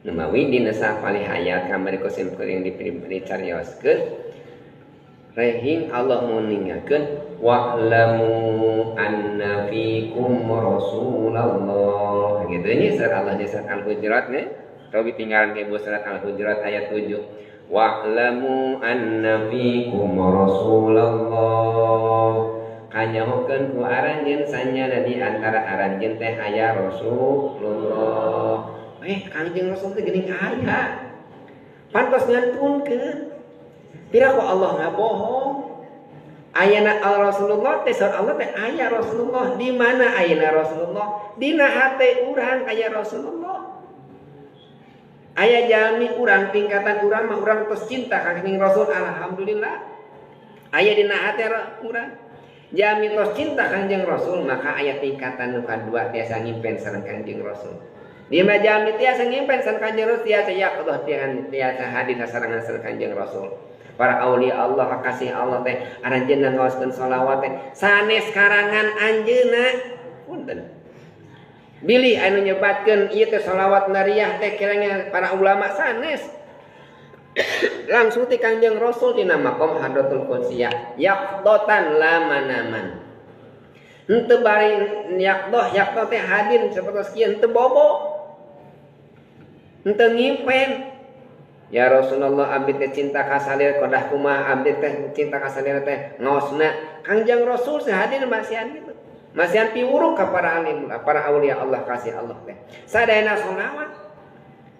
Numawi dina sapalih ayat kamari ku sim kuring dicarioskeun rehing Allah nguningakeun wa'lamu anna fikum rasulullah gitu nya surat Allah nya surat Al-Hujurat nya tobi tinggalan ke ibu surat Al-Hujurat ayat 7 wa'lamu anna fikum rasulullah kanyahokeun ku aranjeun sanyana di antara aranjeun teh aya Rasulullah. Kangjeng Rasul teh geuning aya pantos ngantunkeun pira ku Allah ngabohong ayana al Rasulullah teh saur Allah teh aya Rasulullah di mana ayana Rasulullah dina hate urang aya Rasulullah aya jalmi urang tingkatan urang mah urang tos cinta ka Kangjeng Rasul alhamdulillah aya dina hate urang jalmi tos cinta Kangjeng Rasul maka aya tingkatan nu kadua tiasa ngimpen sareng Kangjeng Rasul. Di mah jalmi tiasa ngimpen sareng Kangjeng Rasul tiasa yaqdah tiasa hadir sasarengan sareng Kangjeng Rasul. Para aulia Allah kasih Allah teh aranjeunna ngaoskeun sholawat teh sanes karangan anjeunna punten. Bilih anu nyebatkeun ieu teh sholawat nariyah teh kirangnya para ulama sanes. Langsung ti Kangjeng Rasul dina maqam Hadratul Qudsiyah yaqdatan lamanaman. Henteu bari yaqdah yaqdah teh hadir sapertos kieu henteu bobo. Henteu ngimpen. Ya Rasulullah abdi teh cinta ka salir kodah kumaha abdi teh cinta ka salir teh ngaosna Kangjeng Rasul hadir masihan gitu. Masihan piwuruk ka para alim, para aulia Allah kasih Allah teh. Sadayana sholawat.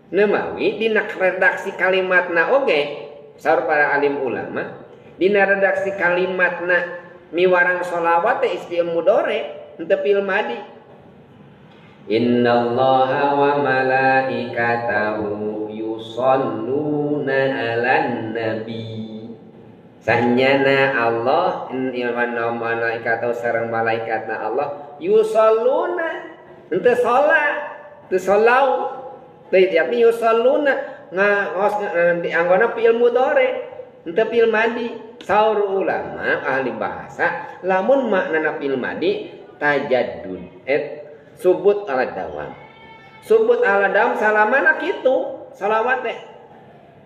Nemawi dina redaksi kalimatna oge saur para alim ulama dina redaksi kalimatna miwarang sholawat teh isfi'il mudhari henteu fi'il madi. Innallaha wa malaikatahu yusholluna 'alan nabi. Sanyana Allah wa malaikatahu sareng malaikatna Allah yusholluna henteu salat teu salau teu tapi yusholluna ngaos dianggona fi'il mudhari henteu fi'il madi. Saur ulama ahli bahasa lamun maknana fi'il madi tajaddud subut ala dawam. Subut ala dawam salamana kitu salawat teh.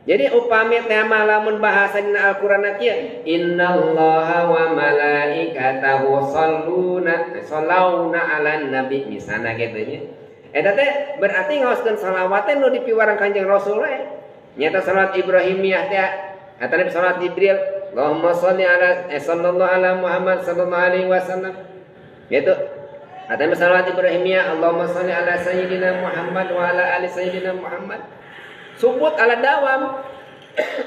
Jadi upami teh mah lamun bahasa dina Al-Qur'an kieu innallaha wa malaikatahu shalluna shallawna 'alan nabi misalna kitu nya. Eta teh berarti ngaoskeun salawat teh nu dipiwarang Kanjeng Rasul we. Nyata salat Ibrahimiyah teh atanapi salat Jibril Allahumma sholli ala sallallahu ala Muhammad sallallahu alaihi wasallam. Gitu. Atanapi salat Ibrahimiyah Allahumma sholli ala sayyidina Muhammad wa ala ali sayyidina Muhammad. Subut ala dawam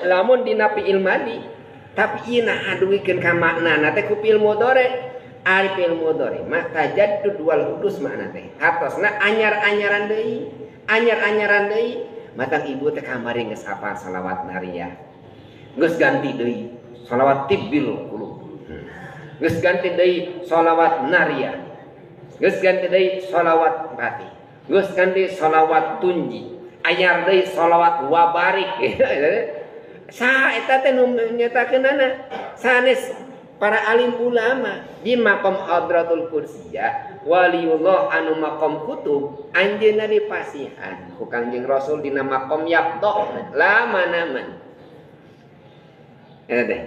lamun dina fi'il madi tapi ieu na aduikeun ka maknana teh ku fi'il mudhari. Ari fi'il mudhari mah tajaddud wal hudus makna teh. Hartosna anyar-anyaran deui, anyar-anyaran deui. Matang ibu teh kamari geus hafal salawat nariyah. Geus ganti deui salawat tibbil qulub. Geus ganti deui salawat nariyah. Geus ganti deui salawat fatih. Geus ganti salawat tunji. Anyar deui salawat wabarik. Saha eta teh nu nyatakeunana? Sanes para alim ulama di maqam Hadratul Qudsiyah waliullah anu maqam kutub anjeunna dipasihan ku Kangjeng Rasul dina maqam yaqdah lamanaman. Eta teh.